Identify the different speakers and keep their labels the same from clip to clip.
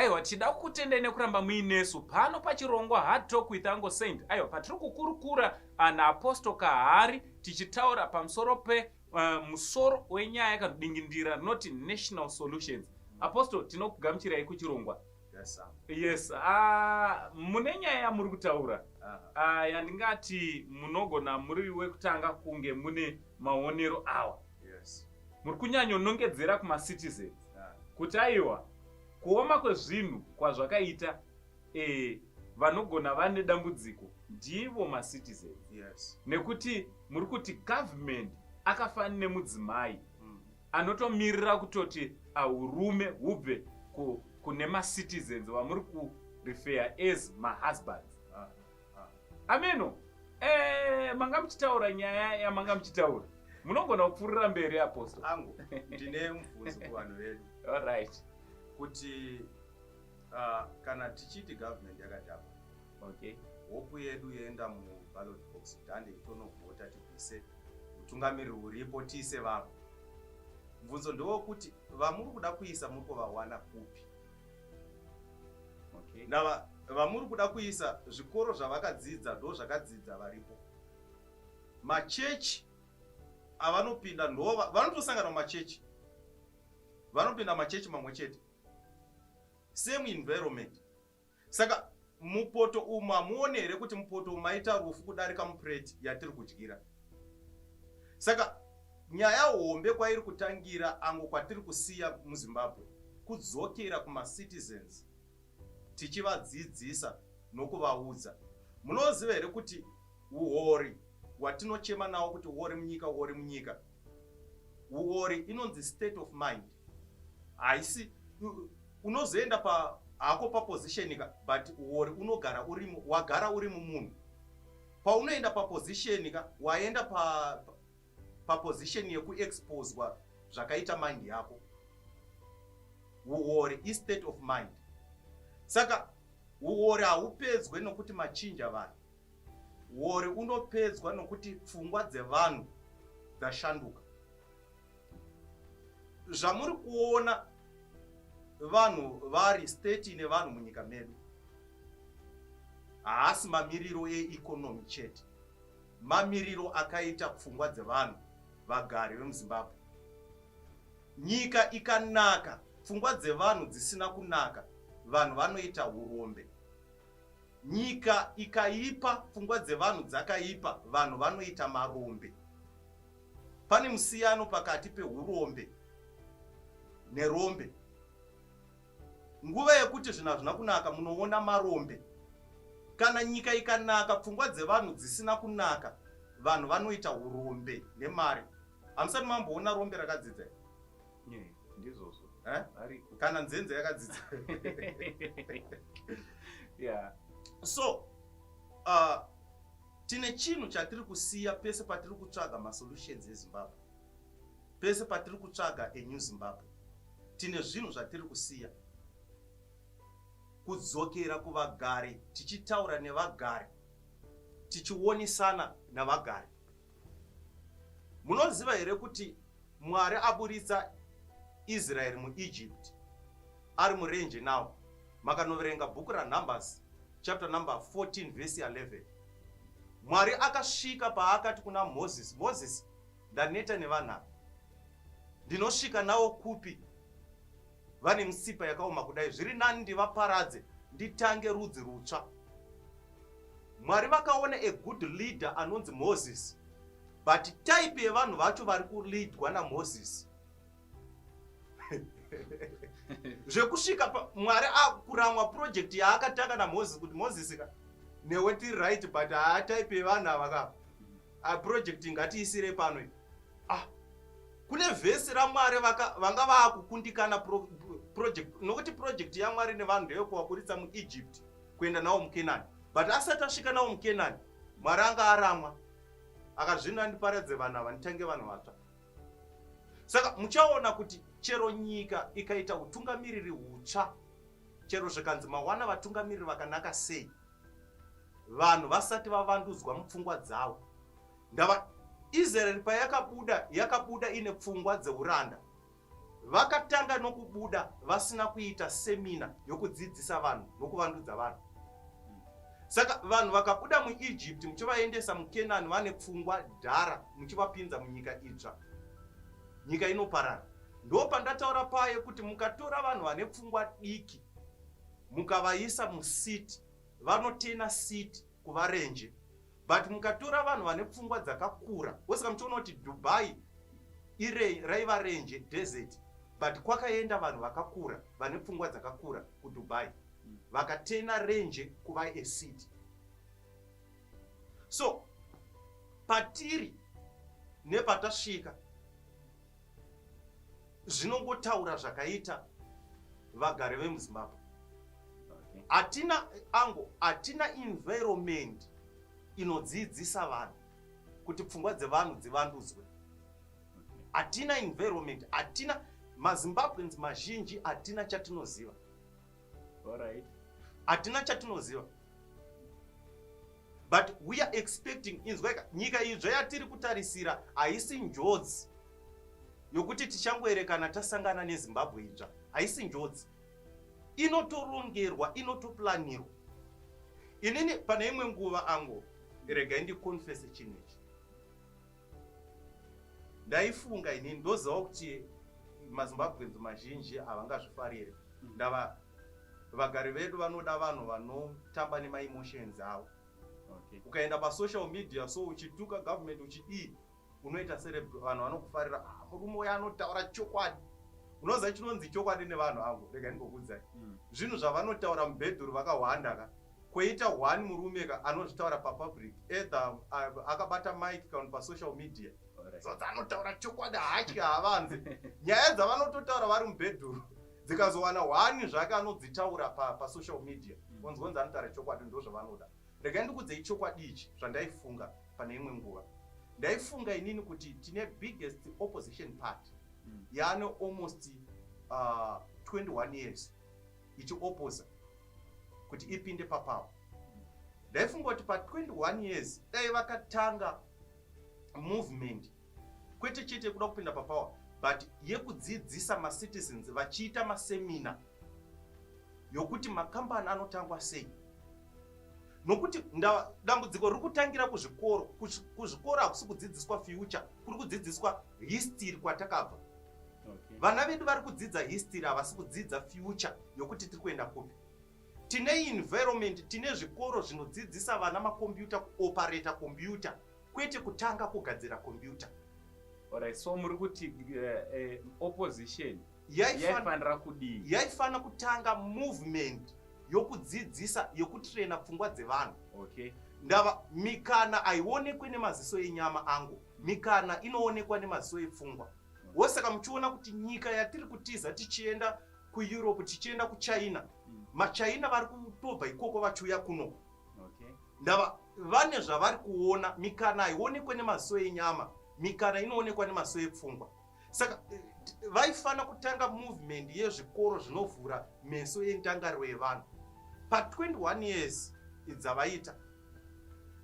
Speaker 1: Aiwa, tichida kukutendai nekuramba muinesu pano pachirongwa Hard Talk with Uncle Saint. Aiwa, patiri kukurukura naApostle Kahari tichitaura pamusoro pe musoro wenyaya kana dingindira rinoti National Solutions. Apostle, tinokugamuchirai kuchirongwa.
Speaker 2: Yes, sir.
Speaker 1: Yes, mune nyaya yamuri kutaura yandingati munogona muri wekutanga kunge mune maonero awa.
Speaker 2: Yes.
Speaker 1: Muri kunyanyonongedzera kumacitizens kuti aiwa, kuoma kwezvinhu kwazvakaita, vanogona vane dambudziko ndivo macitizens. Nekuti muri kuti government akafanana nemudzimai anotomirira kutoti urume hubve kune macitizens vamuri kurefer as mahusbands. Ameno, manga muchitaura nyaya yamanga muchitaura, munogona kupfuurira mberi, Apostle.
Speaker 2: Angu, ndine mubvunzo kuvanhu vedu.
Speaker 1: Alright.
Speaker 2: Kuti kana tichiti government yakadhakwa, hope yedu yoenda muballot box kuti handei tonovhota, tibvise utungamiriri huripo, tiise vamwe. Mubvunzo ndewokuti vamuri kuda kuisa muri kuvawana kupi? Ndava vamuri kuda kuisa, zvikoro zvavakadzidza ndo zvakadzidza varipo, machechi avanopinda ndo vanotosangana mumachechi, vanopinda machechi mamwe chete, same environment. Saka mupoto umu hamuoni here kuti mupoto umu maita rufu kudarika mupureti yatiri kudyira? Saka nyaya hombe kwairi kutangira ango kwatiri kusiya muZimbabwe kudzokera kumacitizens, tichivadzidzisa nokuvaudza. Munoziva here kuti uori watinochema nawo kuti uori munyika, uori munyika, uori inonzi state of mind. Haisi unozoenda pa hako paposition ka, but uori unogara uri, wagara uri mumunhu. Paunoenda paposition ka, waenda paposition yekuexposwa zvakaita mind yako. Uori istate of mind. Saka uori haupedzwe nokuti machinja vanhu. Uori unopedzwa nokuti pfungwa dzevanhu dzashanduka. Zvamuri kuona vanhu vari state nevanhu munyika medu haasi mamiriro eeconomy chete, mamiriro akaita pfungwa dzevanhu, vagari vemuZimbabwe. Nyika ikanaka, pfungwa dzevanhu dzisina kunaka, vanhu vanoita urombe. Nyika ikaipa, pfungwa dzevanhu dzakaipa, vanhu vanoita marombe. Pane musiyano pakati peurombe nerombe. Nguva yekuti zvinhu hazvina kunaka, munoona marombe. Kana nyika ikanaka, pfungwa dzevanhu dzisina kunaka, vanhu vanoita urombe nemari. Hamusati mamboona rombe rakadzidza?
Speaker 1: Ndizvozvo.
Speaker 2: Eh? Kana nzenze yakadzidza? So tine chinhu chatiri kusiya pese patiri kutsvaga masolutions eZimbabwe, pese patiri kutsvaga a new Zimbabwe, tine zvinhu zvatiri kusiya. Kudzokera kuvagari, tichitaura nevagari, tichionisana navagari. Munoziva here kuti Mwari aburitsa Israeri muEgypt ari murenje nawo? Makanoverenga bhuku raNumbers chapter number 14 verse 11, Mwari akasvika paakati kuna Moses, "Moses, ndaneta nevanhu ava. Ndinosvika navo kupi vane mitsipa yakaoma kudai? Zviri nani ndivaparadze, nditange rudzi rutsva." Mwari vakaona a good leader anonzi Moses, but type yevanhu vacho vari kuleadwa naMoses, zvekusvika Mwari akuramwa project yaakatanga naMoses, kuti, "Moses ka, newe tiri right, but haa, type yevanhu ava ka, project ngatiisire pano." Ah, kune vhesi raMwari vanga vaakukundikana project, nokuti project yaMwari nevanhu ndeyekuvaburitsa muEgypt kuenda navo muKenani. But asati asvika navo muKenani, Mwari anga aramwa, akazvino andiparadze vanhu ava, nditange vanhu vatsva. Saka muchaona kuti chero nyika ikaita utungamiriri hutsva, chero zvikanzi mawana vatungamiriri vakanaka sei, vanhu vasati vavandudzwa mupfungwa dzavo. Ndava Israeri payakabuda, yakabuda ine pfungwa dzeuranda. Vakatanga nokubuda vasina kuita seminar yokudzidzisa vanhu nokuvandudza vanhu. Saka vanhu vakabuda muEgypt muchivaendesa muKenani vane pfungwa dhara muchivapinza munyika itsva, nyika inoparara. Ndopandataura paye kuti mukatora vanhu vane pfungwa diki mukavaisa mucity, vanotena city kuva renje. But mukatora vanhu vane pfungwa dzakakura, wosaka muchiona kuti Dubai ire raiva renje, desert, but kwakaenda vanhu vakakura vane pfungwa dzakakura kuDubai, vakatena renje kuva a city. So patiri nepatasvika zvinongotaura zvakaita vagari vemuZimbabwe. Hatina ango, hatina environment inodzidzisa vanhu kuti pfungwa dzevanhu dzivandudzwe. Hatina environment, hatina. MaZimbabweans mazhinji hatina chatinoziva. Hatina chatinoziva, but we are expecting, inzwaika, nyika idzva yatiri kutarisira haisi njodzi yokuti tichangoerekana tasangana neZimbabwe idzva. Haisi njodzi, inotorongerwa, inotoplanirwa. Inini pane imwe nguva ango, regai ndiconfesse chinhu ichi, ndaifunga inini, ndoziva kuti maZimbabweans mazhinji havangazvifariri, ndava vagari vedu vanoda vanhu vanotamba nemaemotions avo. Ukaenda pasocial media so uchituka government, uchidii, unoita celeb, vanhu vanokufarira. "Ah, murume uyo anotaura chokwadi." Unoziva chinonzi chokwadi nevanhu avo? Rega ndimbokuudzai. Zvinhu zvavanotaura mubhedhuru vakahwanda ka, kwoita one murume ka anozvitaura papublic, either akabata mic kana pasocial media. Zodzi anotaura chokwadi, haatyi, haavanze. Nyaya dzavanototaura vari mubhedhuru dzikazowana one zvake anodzitaura pasocial media, onzonzi anotaura chokwadi. Ndo zvavanoda. Regai ndikudzei chokwadi ichi zvandaifunga. Pane imwe nguva ndaifunga inini kuti tine biggest opposition party yaane almost 21 years ichioposa kuti ipinde papower. Ndaifunga kuti pa21 years dai vakatanga movement, kwete chete yekuda kupinda papower, but yekudzidzisa macitizens, vachiita maseminar yokuti makambani anotangwa sei, nokuti dambudziko riri kutangira kuzvikoro. Kuzvikoro hakusi kudzidziswa future, kuri kudzidziswa history kwatakabva. Vana vedu vari kudzidza history, havasi kudzidza future yokuti tiri kuenda kupi. Tine environment, tine zvikoro zvinodzidzisa vana makombiyuta, kuoperata kombiyuta, kwete kutanga kugadzira kombiyuta.
Speaker 1: Alright, so muri kuti opposition yaifanira kudii?
Speaker 2: Yaifanira kutanga movement yokudzidzisa, yokutrena pfungwa dzevanhu. Ndava mikana haionekwe nemaziso enyama angu, mikana inoonekwa nemaziso epfungwa. Wosaka muchiona kuti nyika yatiri kutiza tichienda kuEurope, tichienda kuChina, maChina vari kutobva ikoko vachiuya kuno. Ndava vane zvavari kuona. Mikana haionekwe nemaziso enyama, mikana inoonekwa nemaziso epfungwa. Saka vaifanira kutanga movement yezvikoro zvinovhura meso endangariro yevanhu. Pa21 years dzavaita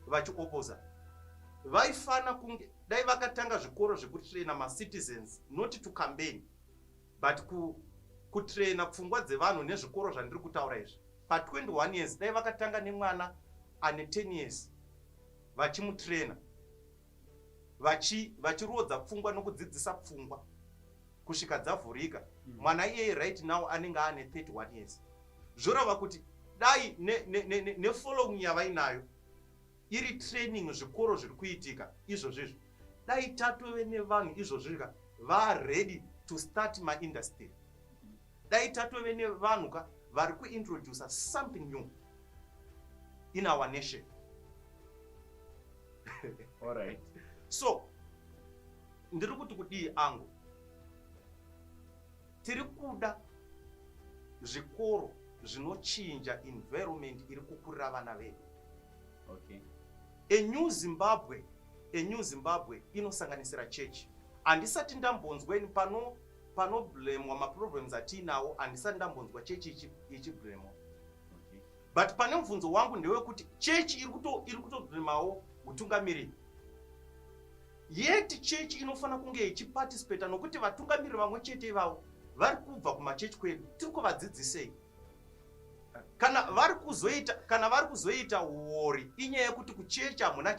Speaker 2: vachioposa, vaifanira kunge dai vakatanga zvikoro zvekutraina macitizens, not to campaign, but kutraina pfungwa dzevanhu nezvikoro zvandiri kutaura izvi. Pa21 years dai vakatanga nemwana ane 10 years, vachimutraina, vachirodza pfungwa nokudzidzisa pfungwa kusvika dzavhurika. Mwana iyeye right now anenge aane 31 years. Zvoreva kuti dai nefollowing yavainayo iri training, zvikoro zviri kuitika izvozvizvo, dai tatove nevanhu izvozvika vaready to start maindustry, dai tatove nevanhu ka vari kuintroduca something new in our nation. So ndiri kuti kudii angu? Tiri kuda zvikoro zvinochinja environment iri kukurira vana vedu. A new Zimbabwe, a new Zimbabwe inosanganisira chechi. Handisati ndambonzwa ini pano panoblemwa maproblems atiinawo, handisati ndambonzwa chechi ichiblemwa. But pane mubvunzo wangu ndewekuti chechi iri kutoblemawo utungamiriri, yet chechi inofanira kunge ichiparticipata, nokuti vatungamiriri vamwe chete ivavo. Vari kubva kumachechi kwedu, tiri kuvadzidzisei? Kana vari kuzoita uori, inyaya yekuti kuchechi hamuna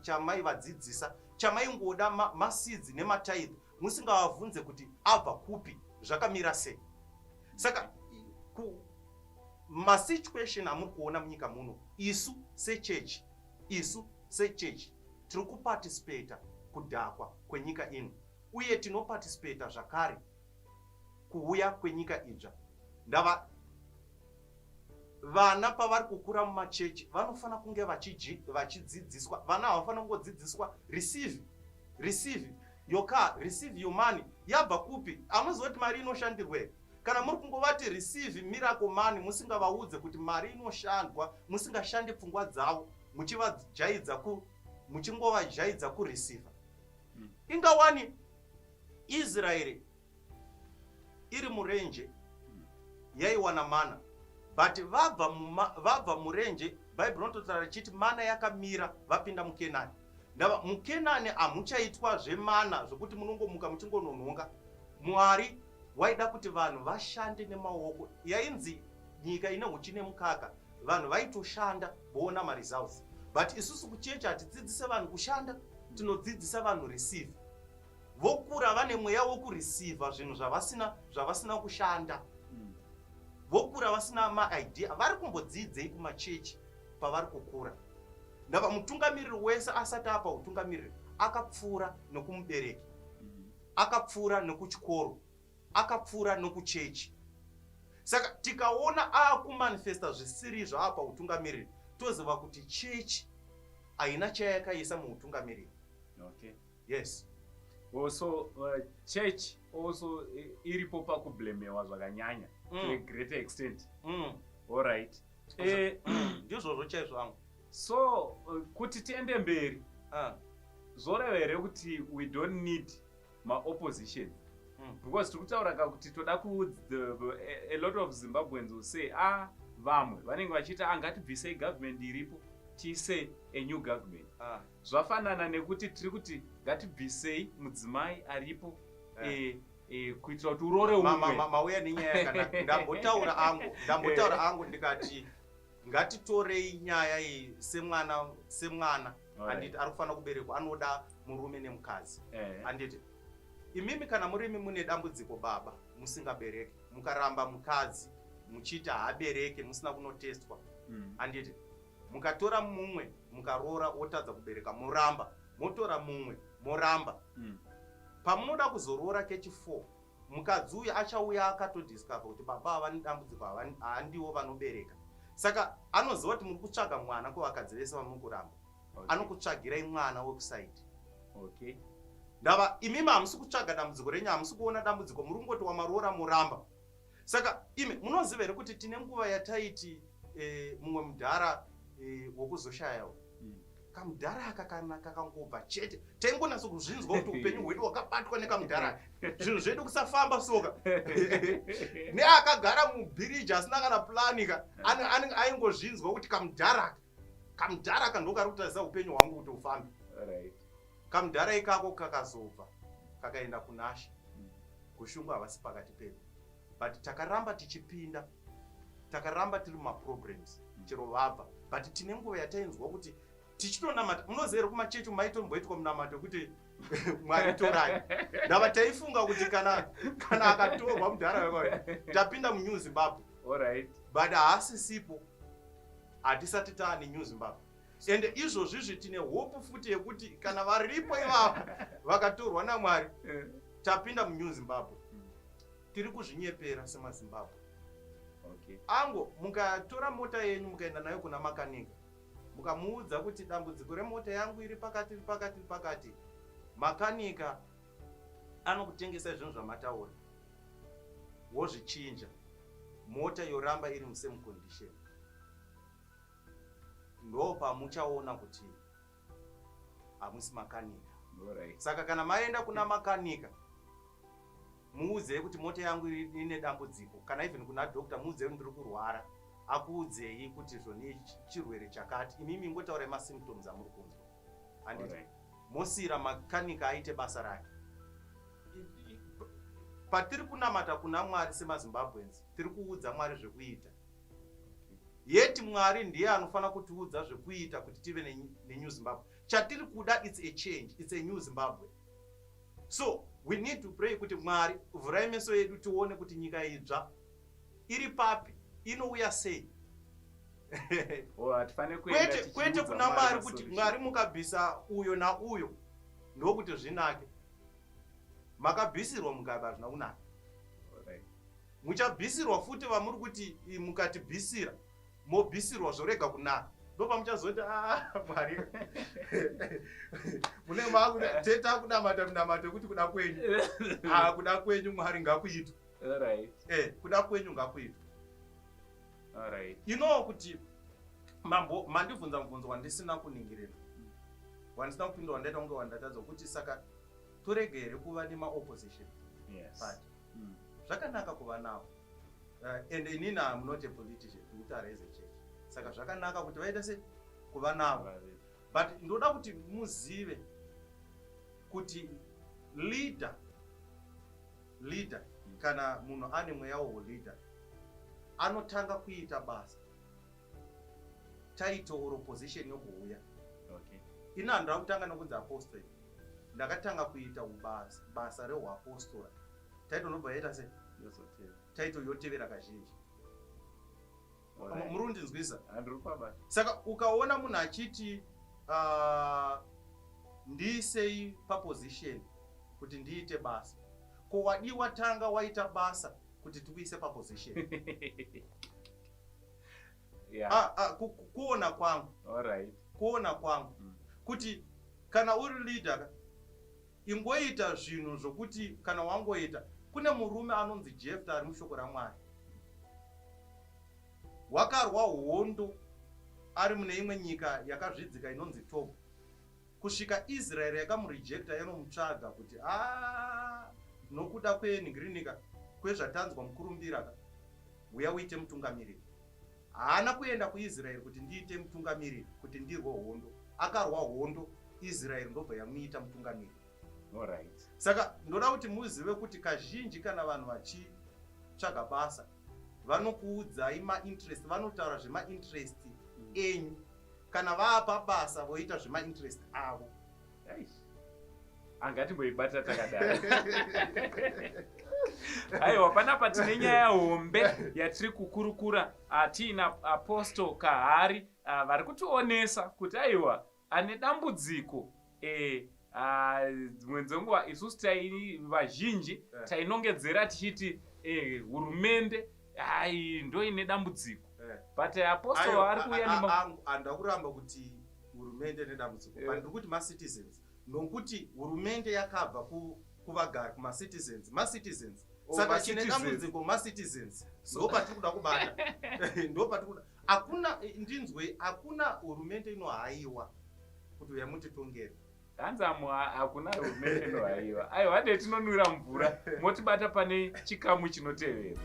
Speaker 2: chamaivadzidzisa. Chamaingoda maseeds nematithe, musingavabvunze kuti abva kupi, zvakamira sei. Saka masituation amuri kuona munyika muno, isu sechechi tiri kuparticipata kudhakwa kwenyika ino, uye tinoparticipata zvakare kuuya kwenyika idzva. Ndava vana pavari kukura mumachechi vanofanira kunge vachidzidziswa. Vana havafanira kungodzidziswa receive, receive your car, receive your money. Yabva kupi? Hamuziva kuti mari inoshandirwa here? Kana muri kungovati receive miracle money, musingavaudze kuti mari inoshandwa, musingashandi pfungwa dzavo, muchivajaidza ku muchingovajaidza kureceiva. Ingawani Israeri iri murenje yaiwana mana, but vabva murenje, Bhaibheri rinototaura richiti mana yakamira vapinda muKenani. Ndava muKenani hamuchaitwa zvemana zvokuti munongomuka muchingononhonga. Mwari waida kuti vanhu vashande nemaoko. Yainzi nyika ine uchi nemukaka, vanhu vaitoshanda voona maresults. But isusu kuchechi hatidzidzise vanhu kushanda, tinodzidzisa vanhu receive. Vokura vane mweya wokureceiva zvinhu zvavasina kushanda. Vokura vasina maidea. Vari kumbodzidzei kumachechi pavari kukura? Ndava mutungamiriri wese asati apa utungamiriri akapfuura nokumubereki, akapfuura nekuchikoro, akapfuura nokuchechi. Saka tikaona aakumanifesta zvisiri zvaapa utungamiriri, toziva kuti chechi haina chayakaisa muutungamiriri. Yes.
Speaker 1: Also church also iripo pakublemewa zvakanyanya to a greater extent. Alright.
Speaker 2: Ndizvozvo chaizvo angu.
Speaker 1: So kuti tiende mberi, zvoreva here kuti we don't need maopposition? Because tiri kutaura ka kuti toda ku a lot of Zimbabweans will say, ah, vamwe vanenge vachiti, ah, ngatibvisei government iripo, tiise a new government. Zvafanana nekuti tiri kuti ngatibvisei mudzimai aripo kuitira kuti urore umwe.
Speaker 2: Mauya nenyaya yakanaka. Ndambotaura angu ndikati ngatitorei nyaya iyi semwana. Handiti ari kufanira kuberekwa anoda murume nemukadzi? Handiti imimi kana murimi mune dambudziko, baba, musingabereki, mukaramba mukadzi muchiita haabereke, musina kunotestwa, handiti mukatora mumwe mukaroora, wotadza kubereka, moramba, motora mumwe, moramba, pamunoda kuzoroora kechi4, mukadzi uyu achauya akatodiscover kuti baba ava nedambudziko, haandiwo vanobereka. Saka anoziva kuti muri kutsvaga mwana kuvakadzi vese vamuri kuramba. Anokutsvagirai mwana wekuside. Ndava imimi hamusi kutsvaga dambudziko renyu, hamusi kuona dambudziko, muri kungoti wamaroora muramba. Saka imi munoziva here kuti tine nguva yataiti mumwe mudhara wokuzoshayawo, kamudhara aka kana kakangobva chete, taingonatso kuzvinzwa kuti upenyu hwedu hwakabatwa nekamudhara aka, zvinhu zvedu kusafamba soka. Neakagara mubhiriji asina kana plani ka, aingozvinzwa kuti kamudhara aka, kamudhara aka ndokari kutarisa upenyu hwangu kuti ufambe. Kamudhara ikako kakazobva kakaenda kunaShe. Gushungu havasi pakati pedu, but takaramba tichipinda, takaramba tiri mumaprograms chero vabva. But tine nguva yatainzwa kuti tichitonamata, munoziva here, kumachechi maitomboitwa munamato wekuti Mwari torai. Ndava taifunga kuti kana akatorwa mudhara wekwayo, tapinda muNew Zimbabwe. But haasisipo, hatisati taane New Zimbabwe. Ende izvozvizvi tine hope futi yekuti kana varipo ivavo vakatorwa naMwari, tapinda muNew Zimbabwe. Tiri kuzvinyepera semaZimbabwe. Ango mukatora mota yenyu mukaenda nayo kuna makanika, mukamuudza kuti dambudziko remota yangu iri pakati, iri pakati, iri pakati, makanika anokutengesa zvinhu zvamataura, wozvichinja, mota yoramba iri musame condition. Ndo pamuchaona kuti hamusi makanika. Saka kana maenda kuna makanika, muudzei kuti mota yangu ine dambudziko, kana even kuna doctor, muudzei kuti ndiri kurwara, akuudzei kuti zvoni chirwere chakati, imimi ingotaurai masymptoms amuri kunzwa, handiti? Mosiyira makanika aite basa rake. Patiri kunamata kuna Mwari semaZimbabweans, tiri kuudza Mwari zvekuita. Yet Mwari ndiye anofanira kutiudza zvekuita kuti tive neNew Zimbabwe. Chatiri kuda, it's a change, it's a new Zimbabwe. So we need to pray kuti Mwari, vhurai meso edu tione kuti nyika idzva iri papi, inouya sei. Kwete kuna Mwari kuti Mwari mukabvisa uyo nauyo ndokuti zvinake. Makabvisirwa Mugabe, hazvina kunaka. Muchabvisirwa futi vamuri kuti mukatibvisira, mobvisirwa zvorega kunaka, ndopamuchazoti, ah, Mwari, mune teta kunamata minamato yekuti kuda kwenyu, ah, kuda kwenyu Mwari ngakuitwe. Kuda kwenyu ngakuitwe. You know kuti mambo mandibvunza mubvunzo wandisina kuningirira, wandisina kupindura, wandaita kunge wandatadza kuti saka torege here kuva nemaopposition party? Zvakanaka kuva navo, and inini am not a politician, ndikutaura as a church. Saka zvakanaka kuti vaita se kuva navo, but ndoda kuti muzive kuti leader, kana munhu ane mweya weuleader, anotanga kuita basa, title or position yokuuya. Ini handira kutanga nokunzi apostle. Ndakatanga kuita ubasa, basa reuapostora, title nobva yaita se title yotevera kazhinji. Muri kundinzwisa? Saka ukaona munhu achiti, "Ndiisei paposition kuti ndiite basa," ko wadii watanga waita basa kuti tikuise paposition? Ah, ah, kuona kwangu, kuona kwangu kuti kana uri leader ka, ingoita zvinhu zvokuti kana wangoita. Kune murume anonzi Jefta ari mushoko raMwari, wakarwa hondo ari mune imwe nyika yakazvidzika inonzi Tob, kusvika Israeri yakamurejecta, yanomutsvaga kuti a nokuda kwenhingirinika kwezvatanzwa mukurumbira ka, uya uite mutungamiriri. Haana kuenda kuIsraeri kuti ndiite mutungamiriri, kuti ndirwe hondo. Akarwa hondo, Israeri ndobva yamuita mutungamiriri. Saka ndoda kuti muzive kuti kazhinji kana vanhu vachitsvaga basa, vanokuudzai mainterest, vanotaura zvemainterest enyu. Kana vaapa basa, voita zvemainterest avo.
Speaker 1: Angatimboibata takadaro. Aiwa, panapa tine nyaya hombe yatiri kukurukura tiina Apostle Kahari, vari kutionesa kuti aiwa, ane dambudziko. Dzimwe dzenguva isusu tai vazhinji tainongedzera tichiti hurumende ai ndo ine dambudziko, but apostle ari kuuya nema
Speaker 2: Handa kuramba kuti hurumende nedambudziko, but ndiri kuti macitizens, nokuti hurumende yakabva kuvagari, kumacitizens, macitizens.
Speaker 1: Oh,
Speaker 2: Saka chine
Speaker 1: macitizens.
Speaker 2: dambudziko macitizens, ndo patiri kuda kubata, ndo patiri kuda. Hakuna, ndinzwe, hakuna hurumende inohaiwa kuti uya mutitongere.
Speaker 1: Hanzi amu hakuna hurumende inohaiwa. Aiwa, hande tinonwira mvura, motibata pane chikamu chinotevera.